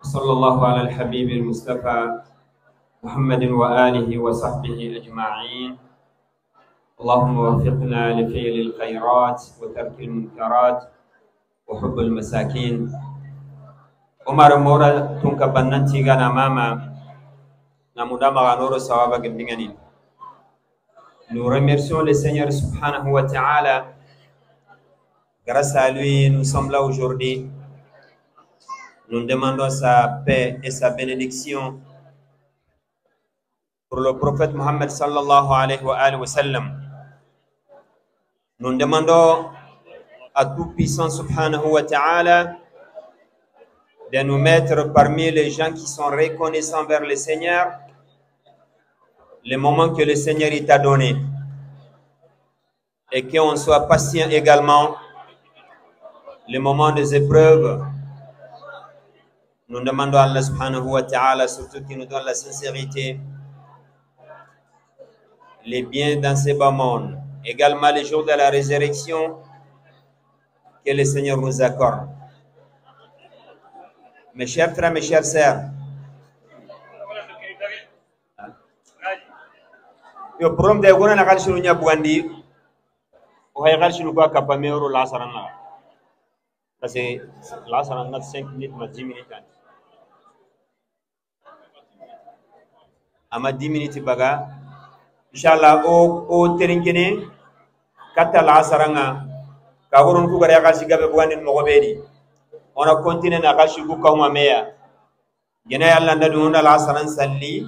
صلى الله على الحبيب المصطفى محمد وآله وصحبه أجمعين. اللهم وفقنا لفعل الخيرات وترك المنكرات وحب المساكين. عمر مورا تنك بننتي غانا ماما نمودama غانورو سوابا جبنغني. Nous remercions le Seigneur subhanahu wa ta'ala. Grâce à lui, nous sommes là aujourd'hui. Nous demandons sa paix et sa bénédiction pour le prophète Mohammed sallallahu alayhi wa alihi wa sallam. Nous demandons à Tout-Puissant subhanahu wa ta'ala de nous mettre parmi les gens qui sont reconnaissants vers le Seigneur, le moment que le Seigneur t'a donné, et qu'on soit patient également le moment des épreuves. Nous demandons à Allah subhanahu wa ta'ala surtout qu'il nous donne la sincérité, les biens dans ces bas mondes, également les jours de la résurrection que le Seigneur nous accorde. Mes chers frères, mes chères sœurs, yo problème de gona na kalsinu nya buandi o hay kalsinu ko akapa mero la sarana parce que la sarana 5 minutes ma 10 minutes ama 10 minutes baga inshallah o terinkene katta la saranga ka goron ku gara kalsi gabe buandi mo go bedi ona continue na kalsi ku kawma meya gena yalla ndadu onda la saran salli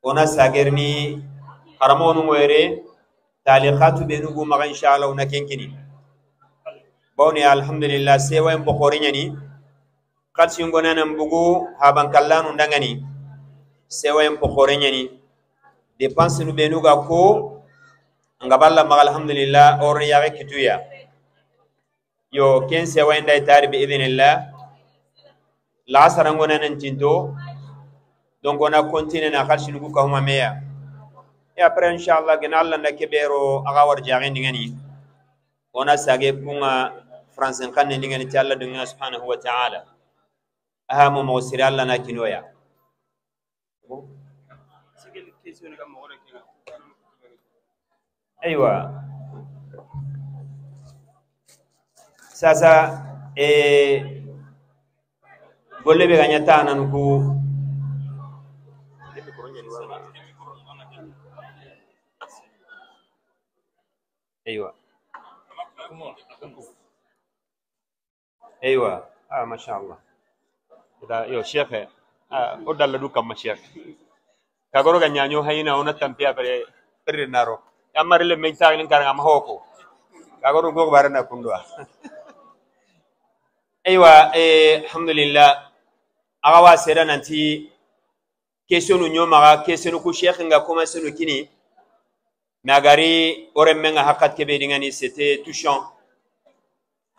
ona sagerni haramonu ngwere taliqatu benugu maga inshallah una kenkini bawni alhamdulillah sewa en bokhori nyani kalsi ngona nan bugu haban kallanu ndangani sewa en bokhori nyani dépense nu benuga ko ngaballa maga alhamdulillah or yaage kituya yo ken sewa en day tari bi idhnillah la sarangona nan tinto donc on a continué na kalsi nugu ka huma meya. Et après, Inch'Allah, gena Allah na kebero aga war jagen dingani. Ona sage kunga français kan dingani ti Allah dunga subhanahu wa ta'ala. Aha mo mo sira Allah na kinoya. Aywa. Sasa golle be ganyata nan ku ايوه ايوه ما شاء الله اذا يو شيخ ودال دو كم شيخ كاغورو غنيانيو هينا ona tampia pere pere naro amare le mensa ni karanga mahoko kagoro go barana kundwa ايوه الحمد لله agawa sera nanti question nu nyoma question ku sheikh nga commencer no kini nagari orem menga hakat kebe dingani c'était touchant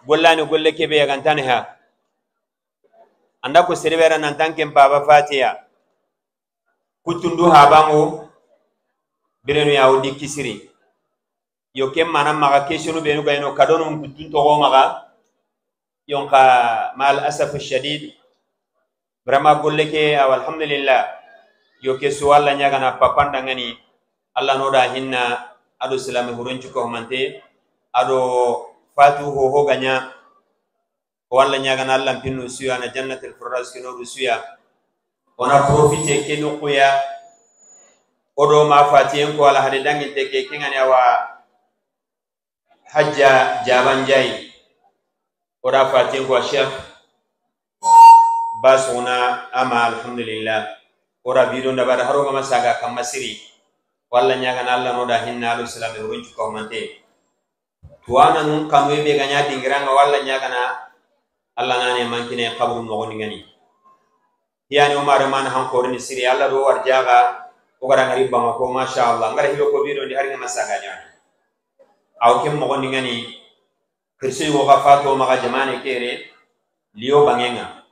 gollani golle kebe yagantane ha anda ko serebera nan tanken baba fatiha kutundu habango birenu ya odi kisiri yo kem mana maga question benu gayno kadono kutun to maga yonka mal asaf shadid vraiment golle ke alhamdulillah yo ke suwalla nyaga na papanda ngani Allah noda hinna ado silame huruncu ko mante ado fatu ho ho ganya walla nyaga na Allah pinnu suya na jannatul firdaus kino suya ona profite ke no kuya odo ma fatien ko ala hade dangin te ke kingani awa hajja jaban jai oda fatien ko chef basuna ama alhamdulillah ora bido ndabara haro ma saga kam masiri walla nyaga na Allah noda hinna alu salame huruncu ko mante tuwana nun kanu be ganya dingiranga walla nyaga na Allah nane mankine qabru mo goni ngani yani Umar man han ko ni siri Allah do war jaga o gara ngari bama ko masha Allah ngara hilo ko bido ndi har ngama saga nyani aw kem mo goni ngani kirsi go ga fato maga jamane kere liyo bangenga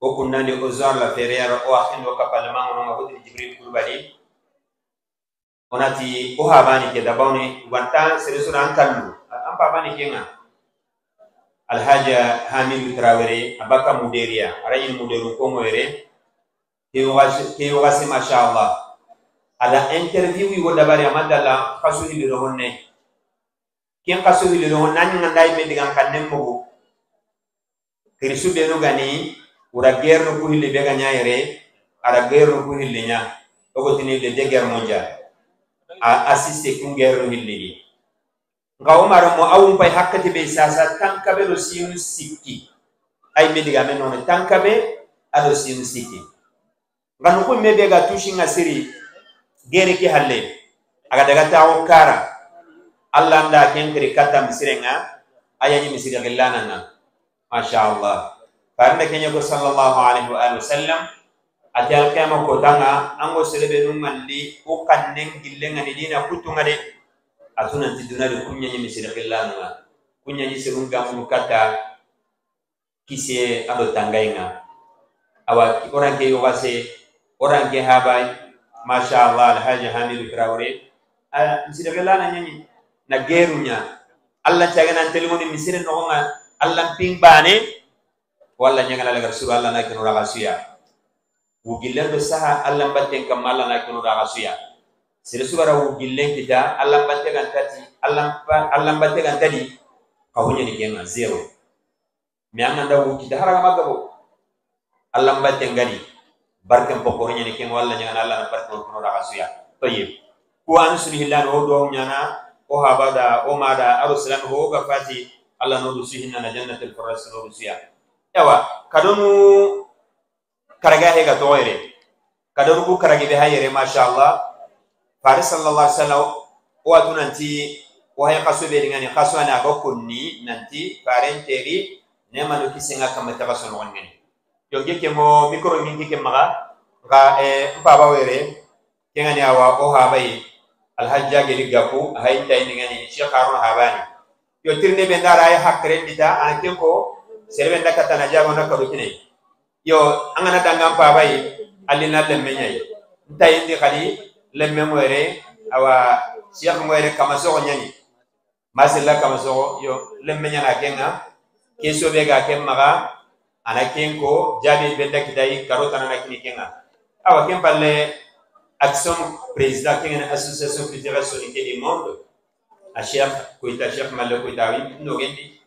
o kunnani ozar la ferrière o akhin o kapalema ngono ngako Jibril Kulubali onati o habani ke dabawni wanta sereso an kallu an pabani kenga Alhaja Hamidu Traoré abaka muderia arayi muderu ko moyere ke wasi masha Allah ala interview yo dabari amadala khasuli le honne ken khasuli le honne nan nganday me digan kanem mogo kirisu be no gani ura guerre no kuhille be ga nyaire ara guerre no kuhille nya ogo tini le de guerre mondiale a assister kun guerre no hille nga Umar mo awum pay hakkati be sasa tankabe do sinu sikki ay me diga men non tankabe ado sinu sikki nga no ko me be ga tushi nga siri gere ki halle aga daga tawo kara Allah nda ken kri kata misirenga ayani misiri gillana na masha Allah farna kenya ko sallallahu alaihi wa alihi wasallam atal kama ko tanga ango serebe numandi o kannen gillenga ni dina kutunga de atuna tiduna de kunya ni misiri gillana kunya ni serun gamu kata kise ado tangainga awa orang ke yogase orang ke habai masha Allah Alhaji Hamidu Traoré misiri gillana nyanyi na gerunya Allah caga nan telimoni misiri no nga Allah ping bane walla nyanga la gar suru Allah na kenu ragasuya wugillen do saha Allah batten kam Allah na kenu ragasuya sire subara wugillen kita Allah batten kan tati Allah batten kan tadi kahunya ni kenga zero mi anga da wugita haraga magabo Allah batten gani barken pokoronya ni kenga walla nyanga Allah na barken kenu ragasuya tayyib ku ansulillah no do nyana o habada o mada abu salam ho ga fati Allah no dusihinna na jannatul firdaus no dusiya yawa kadonu karaga he ga toyre kadonu ku karage be hayere masha Allah faris sallallahu alaihi wasallam o atunanti o hay qaso be ngani qaso ana go kunni nanti parenteri ne manu kisenga kamata qaso no ngani yo ke mo micro ngi ke maga ga e mpaba were kengani awa o habai alhajja geli gapu hay tay ngani Cheikh Harun Habani yo tirne be ndara ay hakre dita ana kenko serbe ndaka tana jago ndaka do kine yo angana dangam pabay alina lemme nyai tay ndi khali lemme moyre awa Cheikh moyre kama so nyani masilla kama so yo lemme nyana kenga keso be ga ken maga ana kenko jabi be ndaki dai karota na kini kenga awa ken palle action président kenga association culturelle soninké du monde a Cheikh Koita Cheikh Malle Koita no gendi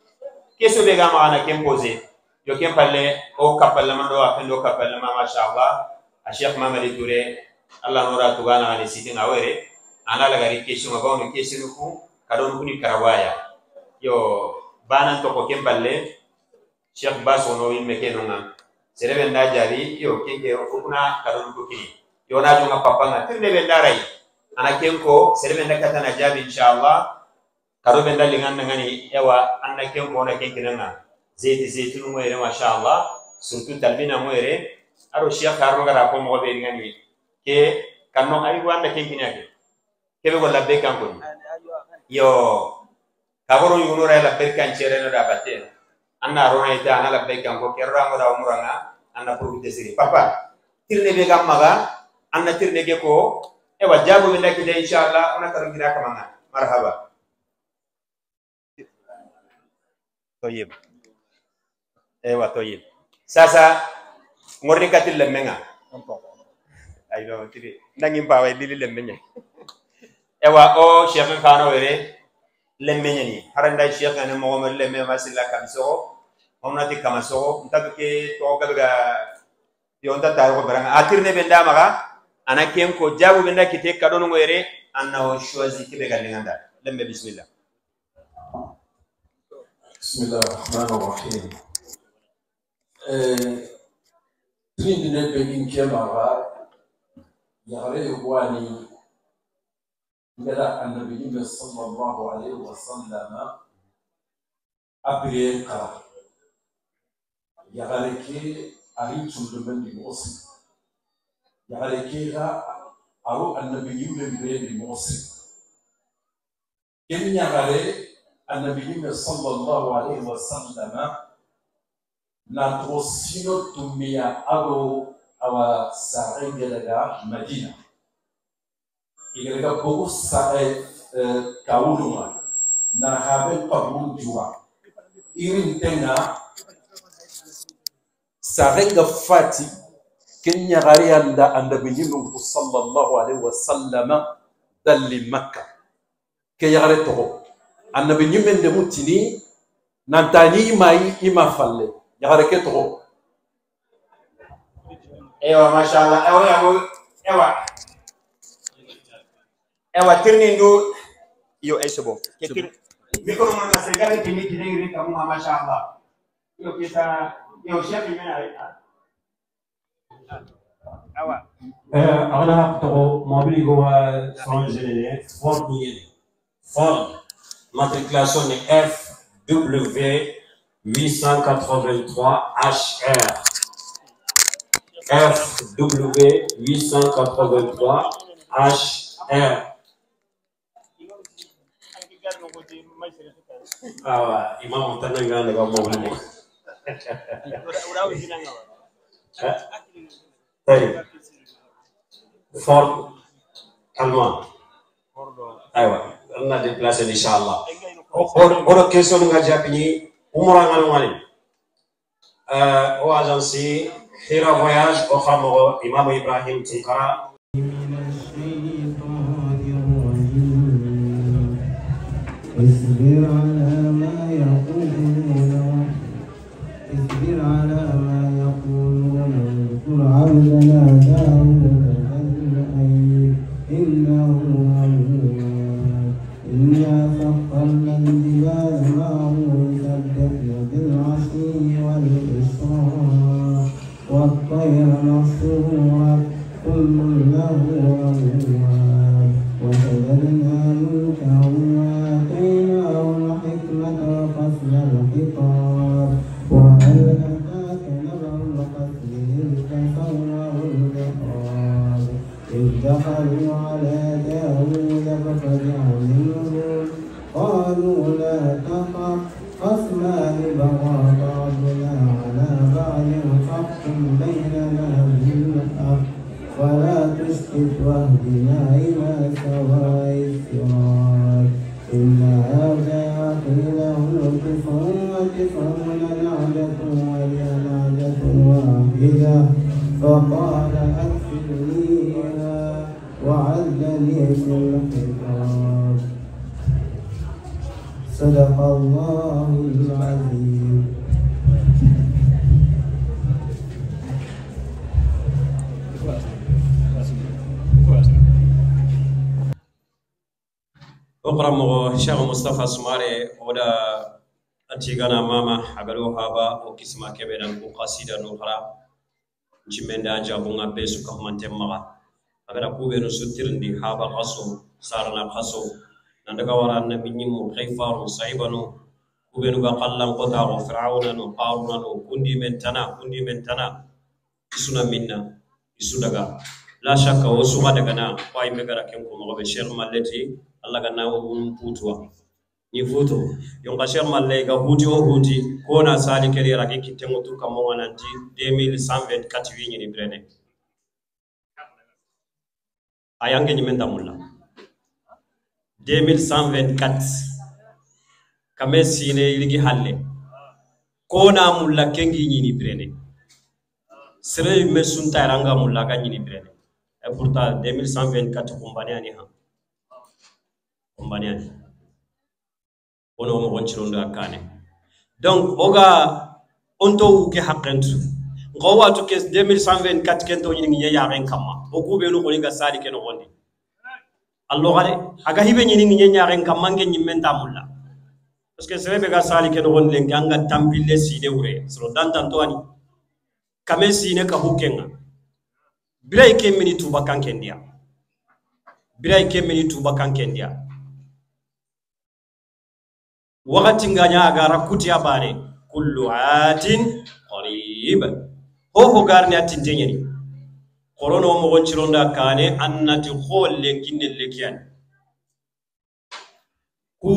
keso be ga maga na ken posé yo ken palle o kapalla man do afendo kapalla ma masha Allah a Cheikh Mamadi Touré Allah nora tugana ani sitin awere ana la gari question ba on question ku kadon ku ni karawaya yo banan to ko ken palle Cheikh Baso no wimme kenonga serebe nda jari yo kenke o kuna kadon ku kini yo na jonga papa nga tirne be ndarai ana kenko serebe nda katana jabi inshallah karo be ndali ngan ngani yawa anna kenko na kenki nanga zaiti zaitunu moyere masha Allah surtout talbina moyere aro Cheikh Harun gara ko mo be ngani ke kanno ay wanda kenki nyake kebe go labbe kanko yo kaboro yunura la berkan chere no da batte anna rona ita ana labbe kanko kerra mo da umuranga anna profite siri papa tirne be gammaga anna tirne ke ko ewa jabu be ndaki de inshallah ona karo gira kamanga marhaba toyib ewa toyib sasa ngorni katil lemmenga aywa tiri nangi bawa lili lemmenya ewa o Cheikh khano were lemmenya ni haranda Cheikh ana mo mo lemme masilla kamso omnati kamaso ntaka ke to gaga yonta tayo baranga atirne benda maga ana kenko jabu benda kite kadono ngoyere anna o choisi ke be galinganda lemme bismillah. Bismillah ar-Rahman ar-Rahim. Trindine be inkemara yare wani ngala annabi sallallahu alaihi wasallam abriye qara yare ke ari tundumen di mosi yare ke ga aro annabi be di mosi kenya gare annabi sallallahu alaihi wasallam na trosino tumia ado awa sarengelaga Madina igelaga bogo sare kauluma na habel pabun jua Irin tenga sarenga fati kenya gari anda annabi yimu sallallahu alaihi wasallam dalli Makka ke yagare to annabi yimen de mutini nantani mai ima falle yagare ke to. Ewa mashallah, ewa ewa ewa tirnindu yo esebo ke tir mikro mon na segare kini kini ri kamu mashallah yo kita yo chef mena awa agana to mobili go frangene Ford ni Ford matriculation ni FW 883 HR FW 883 HR. Awa imam tananga daga mobili. طيب فورد المان ايوه انا دي بلاس ان شاء الله اورو كيسون nga japini umra ngal ngani o agence Hira Voyage o xamogo Imam Ibrahim Tunkara. اصبر على ما يقولون اصبر على ما يقولون واذكر عبدنا داود ذا الأيد إنه أواب إنا سخرنا الجبال معه يسبحن بالعشي والإشراق والطير محشورة كل له أواب وشددنا ملكه وآتيناه الحكمة وفصل الخطاب وهل أتاك نبأ الخصم إذ تصوروا المحراب إذ دخلوا على داود ففزع منهم قالوا لا تخف خصمان بغى بعضنا على بعض فاحكم بيننا بالحق ولا تشطط واهدنا إلى سواء الصراط إن هذا أخي له 99 نعجة ولي نعجة واحدة فقال أكفلنيها وعزني في الخطاب. صدق الله العظيم. اقرأ شيخ مصطفى سماري ودا أنتيغانا ماما حقلوها با وكسما كبيرا وقصيدة نخرى جمenda jabunga besu kahmante maga agara kubenu sutirndi haba qaso sarna qaso nandaga wara annabi nyimmu khayfaru saibanu kubenu ga qallan qota go fir'auna no qaruna no kundi men tana isuna minna isu daga la shakka wasu ga daga na kwai megara ken ko maga be Cheikh Malleti Allah ganna um putuwa ni futo yon ka Cheikh Malle ga huti o huti ko na sali keri raki kitengo tu kamo nanti 2124 wi ni brene ayange ni menda mulla 2124 kame sine iligi halle ko na mulla kengi ni brene sere me sunta ranga mulla ga ni brene et pourtant 2124 kumbane ani ha kumbane ani ono mo gonchirondo akane donc oga onto ke hakkentu ngowa to kes 2124 kento ni ngi ya ren kamma o kube no ko ga sali ken gondi allo gare aga hibe ni ngi ya ren kamma ngi nyimenta mulla parce que serebe ga sali ken gondi le nganga tampile sine wure so dantan to ani kame sine ka hukenga biray ke mini tuba kankendia biray ke mini tuba kankendia wakati nganya agara kuti abare kullu atin qarib ho ho garni atin tenyeni korono mo gonchironda kane annati kholle kinne lekian ku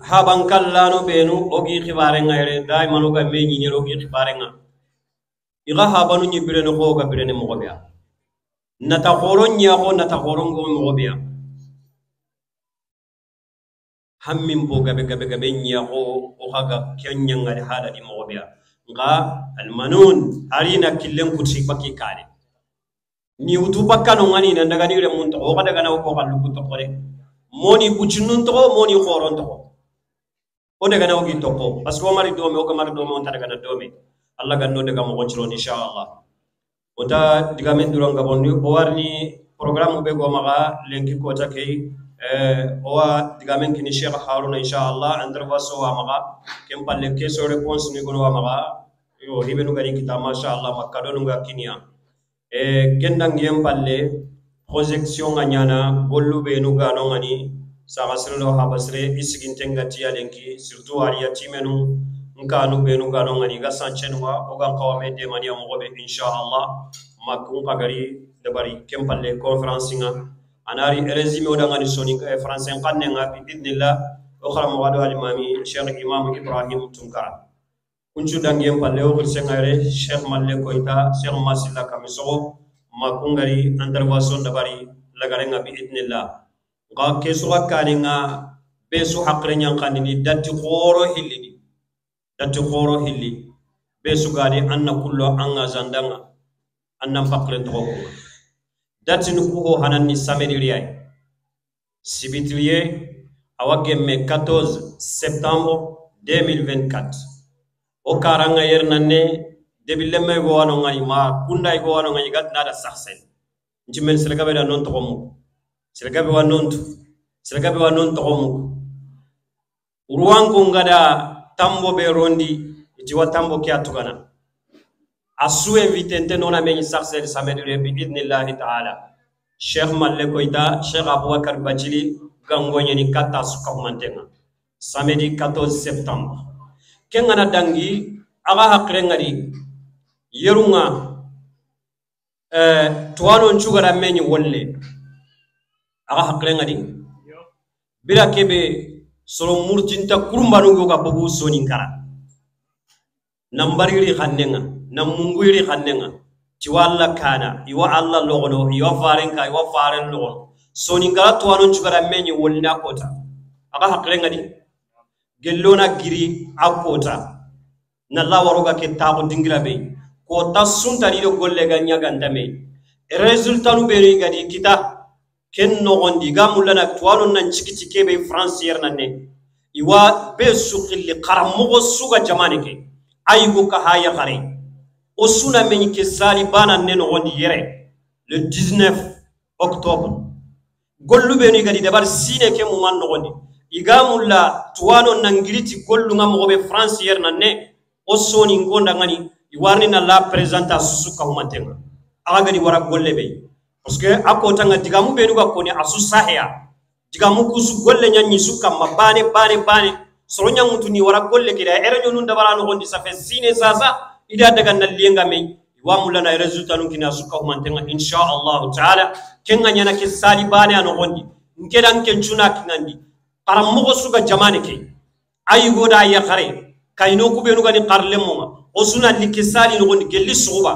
haban kallano benu ogi khibare ngayre dai manoga menyi ni ogi khibare nga iga habanu ni birene ko ga birene mo gobiya nata khoron nya ko nata khoron go mo gobiya Hammin bo gabe gabe gabe nya o o haga kenya ngali hala di mo biya nga almanun arina killen kuti baki kare ni utu bakka no ngani nan daga ni re mun to o daga na ko kallu ku to kore moni bucunun to moni khoron to o daga na o gi to ko parce que o mari do me o ka mari do me on ta daga na do me Allah ganno daga mo gonciro inshallah ota diga men duranga bonni o warni programme be go maga lenki ko ta kay owa diga men kini Cheikh Haruna inshallah intervention wa maga kem palle question réponse ni gono wa maga yo hibenu gari kita mashallah makado nunga kinia kendang yem palle projection anyana gollu be nuga no ngani sagasrelo habasre isigin tenga tiya lenki surtout ariya timenu nkanu be nuga no ngani ga sanchenwa o ga qawme de mania mo be inshallah makun kagari dabari kem palle conférence nga anari résumé oda ngani soni français kanne nga bi idnillah o khara mo wado alimami Cheikh Imam Ibrahim Tunkara kuncu dangem palle o sengare Cheikh Malle Koita Cheikh Masila Kamiso makungari intervention dabari lagare nga bi idnillah ga keso kani nga besu hakre nyang kanini datti khoro hilli datti khoro hilli besu gadi anna kullo anga zandanga annam fakre to ko datti nukuho hananni samedi riyay sibitriye awagemme 14 septembre 2024 o karanga yernanne debi lemme go wano ngani ma kunda go wano ngani gat nada saxen njimen selgabe da non to mu selgabe wa non tu selgabe wa non to mu ruwanko ngada tambo be rondi jiwa tambo ke atugana asu invité nte nona men saxen samedi bi idnillahi ta'ala Cheikh Malle Koita Cheikh Aboubacar Bachili gangonye ni kata suka mantenga samedi 14 septembre kengana dangi aga hakre ngari yerunga tuwano nchugara menyi wolle aga hakre ngari bila kebe soro murtinta kurumbanugo ka bogu soninkara nambariri khannenga namunguyiri khannenga tiwa alla kana iwa alla logono iwa farenka iwa faren logono soninkara tuwano nchugara menyi wolle akota aga hakre ngari gellona giri akota na lawaroga ke taako dingira be ko ta sunta ni do golle ga nyaga ndame resultat nu beri gadi kita ken no gondi ga mulana tuwano nan ciki cike be france yerna ne iwa be suqilli qaramugo suga jamane ke aygo ka haya qare o suna men ke sali bana ne no gondi yere le 19 octobre gollu be ni gadi dabar sine ke mu man no gondi igamulla tuwano nangiriti gollu nga mo be france yerna ne o soni ngonda ngani iwarni na la présenta suka humantenga aga gadi wara golle be parce que akota nga digamu be nuga koni asu sahya digamu kusu golle nyanyi suka mabane bane bane soro nyangutu ni wara golle kida ere nyonu ndabara no gondi sa fe sine sasa ida daga na lienga me iwamulla na resultat nun kina suka humantenga insha Allah taala kenga nyana ke sali bane ano gondi nkeda nkenchuna kinandi karamugo suga jamane ke ayigo da ya khare kayno ku benu gani qarle mo osuna likisali no gondi gelli suba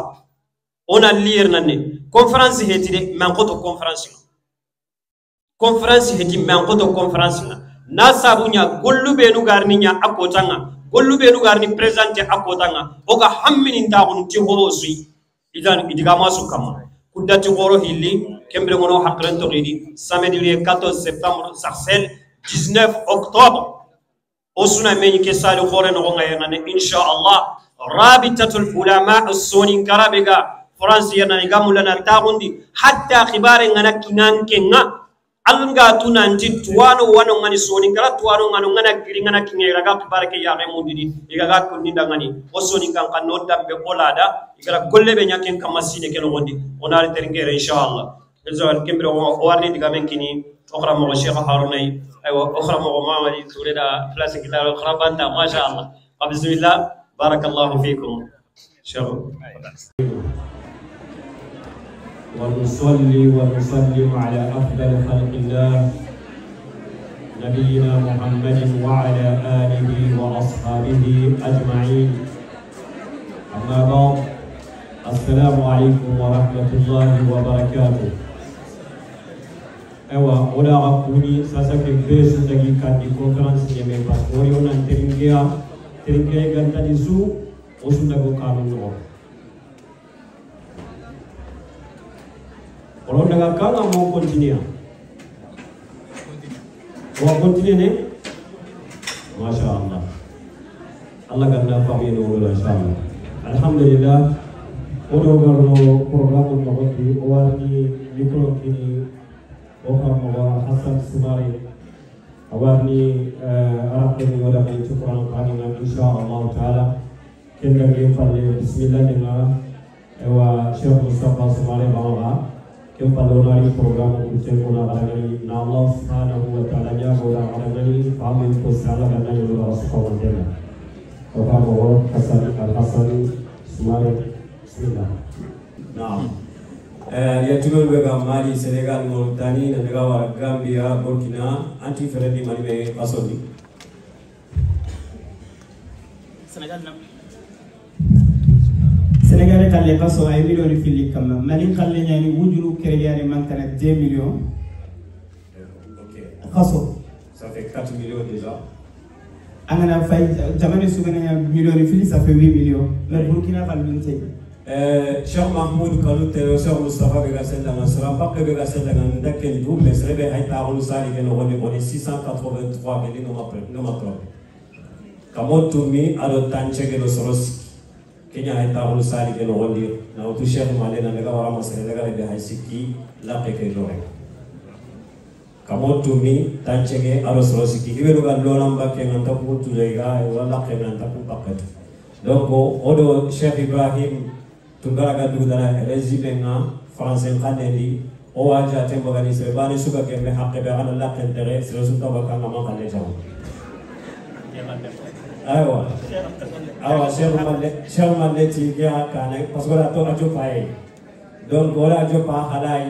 ona lier nanne conférence heti de man koto conférence conférence heti man koto conférence na sabunya gollu benu garni nya akotanga gollu benu garni présenter akotanga oga hammini taxun ti horo sui idan idiga masu kama kudati horo hilli kembre ngono hakren to gidi samedi le 14 septembre sarcel 19 octobre osuna meni ke sali khore no ngonga yana insha Allah rabitatul ulama as-sunin karabega france yana gamula na tagundi hatta khibare ngana kinan kenga alnga tunanti tuwano wano ngani sonin kara tuwano ngano ngana giri ngana kinga ga khibare ke ya remundini iga ga kunninda ngani osoni kan kan no dambe olada iga golle be nyaken kamasine ke no gondi onari teringere insha Allah ezal kembre o warni diga men kini أخرى مع الشيخ هاروني أيوة أخرى مع مامي توريدا فلاس كتاب أخرى بانتا ما شاء الله بسم الله بارك الله فيكم شيخ. ونصلي ونسلم على أفضل خلق الله نبينا محمد وعلى آله وأصحابه أجمعين أما بعد السلام عليكم ورحمة الله وبركاته. Aywa o da ga kuni sasa ke be su dagi kandi conférence ñeme parce que wori onan teringeya teringeya gantani su o su dago kanu no ono daga kanga mo continue o continue ne masha Allah Allah ganna fami no wala inshallah alhamdulillah odo garno programme no gondi o warni micro kini o kam Hassan Sumari awarni arab ni wala ni Quran kani na insha Allah taala kenda ngi falle bismillah ni nga ewa Cheikh Mustafa Sumari bawa kem falle onari programme ko te ko na garani na Allah subhanahu wa taala ja ko na garani famin ko sala ganna ni wala subhanahu wa taala o kam Hassan Al Hassan Sumari bismillah. Naam. Yatugol be ga Mali, Senegal, Mauritanie, daga wara Gambia, Burkina, anti ferendi Mali be asoni. Senegal na. Senegal kalle kaso ay million fili kama Mali kalle nyani wujuru kereyane mankana 2 millions. OK. Kaso. Ça fait 4 millions déjà. Angana fay jamane sugana million fili ça fait 8 millions. Mais Burkina fal min tay. Cheikh Mahmoud Kanoute, Cheikh Moustapha Begassel Damasra, Pape Begassel Damasra, Ndou, mais c'est vrai, Haïta Roussali, on est 683, mais nous m'appelons. Kamotumi, Adotanche, Soros, Kenya Haïta Roussali, Rondi, Nautu Cheikh Malena, Megawara, Sénégal, et Haïsiki, la Peke Lore. Kamotumi, Tanchege, Arosorosiki, Iberuga Loramba, Kenantapu, Tulega, Wala Kenantapu Paket. Donc, Odo Cheikh Ibrahim. Tungara gadu dana résumé nga français kaneli o waja tembo gani se bani suka ke me hakke be ana la kentere se resulta bakanga man kalle jaw aywa awa Cheikh Malle ti ga kana parce que la to ajo paye donc wala ajo pa halai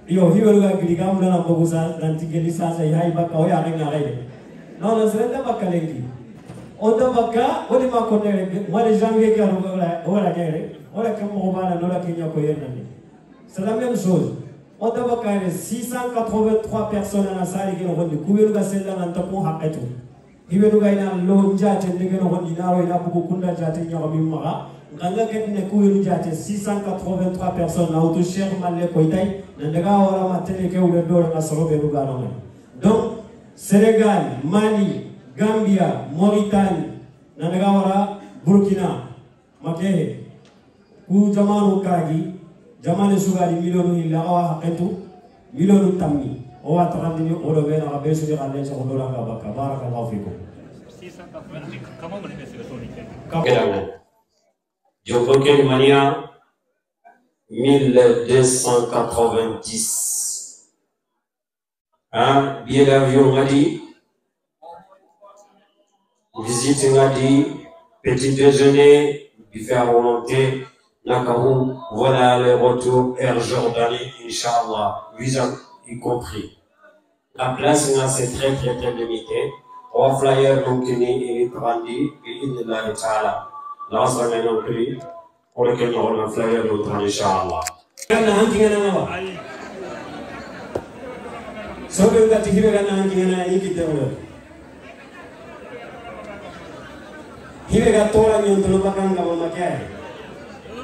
iyo hiwelu ga gili ga mulana mbogu sa nanti geli sa sa hay bakka o ya nga rede non non se nda bakka lenki on da bakka o di ma ko ne mois de janvier ga wala gere. C'est la même chose. On a 683 personnes dans la salle qui ont rendu. 683 personnes. Donc, Sénégal, Mali, Gambia, Mauritanie, Burkina, Makehe. Ku jamanu kagi jamane sugari milionu illa awa haketu milionu tammi o wa taxandini odo be na be sugi xalle so do la baka barakallahu fikum 680 Joko ken mania 1290 hein billet d'avion ngadi visite ngadi petit déjeuner buffet à volonté Nakarou, voilà le retour Air Jordanie, Inch'Allah, visa y compris. La place, c'est très très très limité. Trois flyers donc il est grandi, il est ta'ala. Là, ça n'est non plus, pour lequel nous aurons un flyer d'autre, Inch'Allah.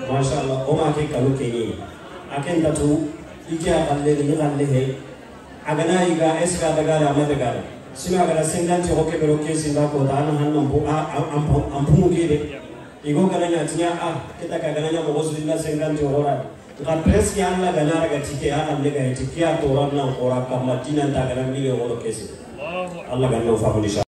Masha Allah, o ma ke kanu kenye. Aken tatu, ike akalle ni kalle he. Agana iga eska daga la ma daga. Sino agana sendan ti hoke bero ke sinda ko ta an han nambu a ampu ke de. Igo gana nya tinya a kita ka gana nya mo gosu sendan ti hora. Ga presque an la gana raga tike a alle ga tike a to ran na hora ka madina ta gana mi le horo ke si. Allah ganno fa insha